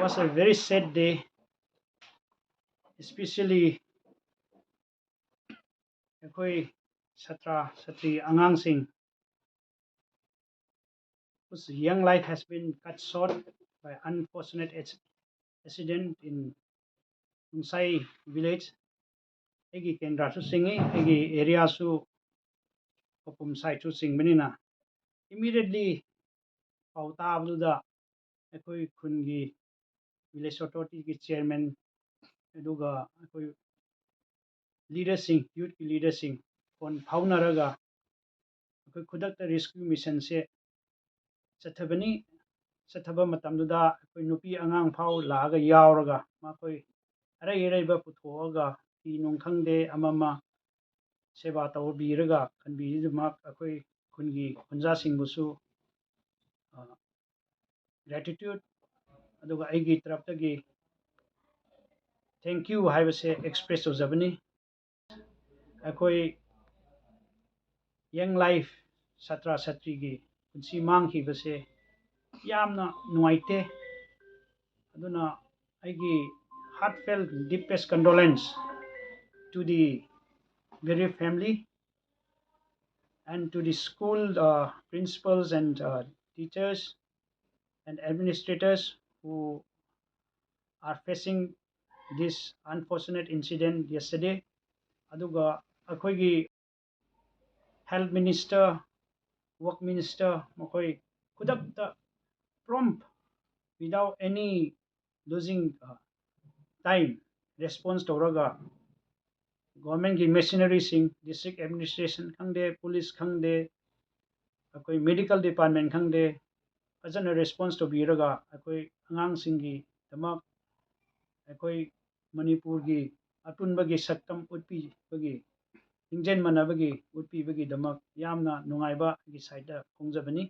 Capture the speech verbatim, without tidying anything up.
It was a very sad day, especially ꯑꯩꯈꯣꯏ ꯁꯥꯇ꯭ꯔ ꯁꯥꯇ꯭ꯔꯤ ꯑꯉꯥꯡꯁꯤꯡ whose young life has been cut short by unfortunate ac- accident in Nungsai village. ꯑꯩꯒꯤ ꯀꯦꯟꯗ꯭ꯔꯁꯨ ꯆꯤꯡꯉꯤ, ꯑꯩꯒꯤ ꯑꯦꯔꯤꯌꯥꯁꯨ ꯈꯧꯄꯨꯝ ꯁꯥꯏꯠꯁꯨ ꯆꯤꯡꯕꯅꯤꯅ, ꯏꯃꯤꯗꯤꯌꯦꯠꯂꯤ ꯄꯥꯎ ꯇꯥꯕꯗꯨꯗ ꯑꯩꯈꯣꯏ ꯈꯨꯟꯒꯤ ꯚꯤꯂꯦꯖ ꯑꯣꯊꯣꯔꯤꯇꯤꯒꯤ ꯆꯤꯌꯔꯃꯦꯟ, ꯑꯗꯨꯒ ꯑꯩꯈꯣꯏ ꯂꯤꯗꯔꯁꯤꯡ, ꯌꯨꯠꯀꯤ ꯂꯤꯗꯔꯁꯤꯡ ꯐꯣꯟ ꯐꯥꯎꯅꯔꯒ ꯑꯩꯈꯣꯏ ꯈꯨꯗꯛꯇ ꯔꯦꯁꯀ꯭ꯌꯨ ꯃꯤꯁꯟꯁꯦ ꯆꯠꯊꯕꯅꯤ꯫ ꯆꯠꯊꯕ ꯃꯇꯝꯗꯨꯗ ꯑꯩꯈꯣꯏ ꯅꯨꯄꯤ ꯑꯉꯥꯡ ꯐꯥꯎ ꯂꯥꯛꯑꯒ ꯌꯥꯎꯔꯒ, ꯃꯈꯣꯏ ꯑꯔꯩ ꯑꯔꯩꯕ ꯄꯨꯊꯣꯛꯑꯒ, ꯐꯤ ꯅꯨꯡ ꯈꯪꯗꯦ, ꯑꯃ ꯑꯃ ꯁꯦꯕꯥ ꯇꯧꯕꯤꯔꯒ ꯀꯟꯕꯤꯔꯤꯗꯃꯛ ꯑꯩꯈꯣꯏ ꯈꯨꯟꯒꯤ ꯈꯨꯟꯖꯥꯁꯤꯡꯕꯨꯁꯨ ꯒ꯭ꯔꯦꯇꯤꯇ꯭ꯌꯨꯠ, ꯑꯗꯨꯒ ꯑꯩꯒꯤ ꯇꯔꯞꯇꯒꯤ ꯊꯦꯡꯀ꯭ꯌꯨ ꯍꯥꯏꯕꯁꯦ ꯑꯦꯛꯁꯄ꯭ꯔꯦꯁ ꯇꯧꯖꯕꯅꯤ꯫ ꯑꯩꯈꯣꯏ ꯌꯪ ꯂꯥꯏꯐ ꯁꯥꯇ꯭ꯔ ꯁꯥꯇ꯭ꯔꯤꯒꯤ ꯄꯨꯟꯁꯤ ꯃꯥꯡꯈꯤꯕꯁꯦ ꯌꯥꯝꯅ ꯅꯨꯡꯉꯥꯏꯇꯦ꯫ ꯑꯗꯨꯅ ꯑꯩꯒꯤ heartfelt deepest condolence to the bereaved family and to the school uh, principals and uh, teachers and administrators who are facing this unfortunate incident yesterday. ꯑꯗꯨꯒ ꯑꯩꯈꯣꯏꯒꯤ health minister, work minister, ꯃꯈꯣꯏ ꯈꯨꯗꯛꯇ prompt, without any losing uh, time, response ꯇꯧꯔꯒ ꯒꯣꯔꯃꯦꯟꯒꯤ ꯃꯦꯁꯤꯅꯔꯤꯁꯤꯡ, district administration ꯈꯪꯗꯦ, police ꯈꯪꯗꯦ, ꯑꯩꯈꯣꯏ medical department ꯈꯪꯗꯦ, ꯐꯖꯅ ꯔꯦꯁꯄꯣꯟꯁ ꯇꯧꯕꯤꯔꯒ ꯑꯩꯈꯣꯏ ꯑꯉꯥꯡꯁꯤꯡꯒꯤꯗꯃꯛ ꯑꯩꯈꯣꯏ ꯃꯅꯤꯄꯨꯔꯒꯤ ꯑꯄꯨꯟꯕꯒꯤ ꯁꯛꯇꯝ ꯎꯠꯄꯤꯕꯒꯤ, ꯂꯤꯡꯖꯦꯜ ꯃꯥꯟꯅꯕꯒꯤ ꯎꯠꯄꯤꯕꯒꯤꯗꯃꯛ ꯌꯥꯝꯅ ꯅꯨꯡꯉꯥꯏꯕ ꯑꯩꯒꯤ ꯁꯥꯏꯠꯇ ꯐꯣꯡꯖꯕꯅꯤ꯫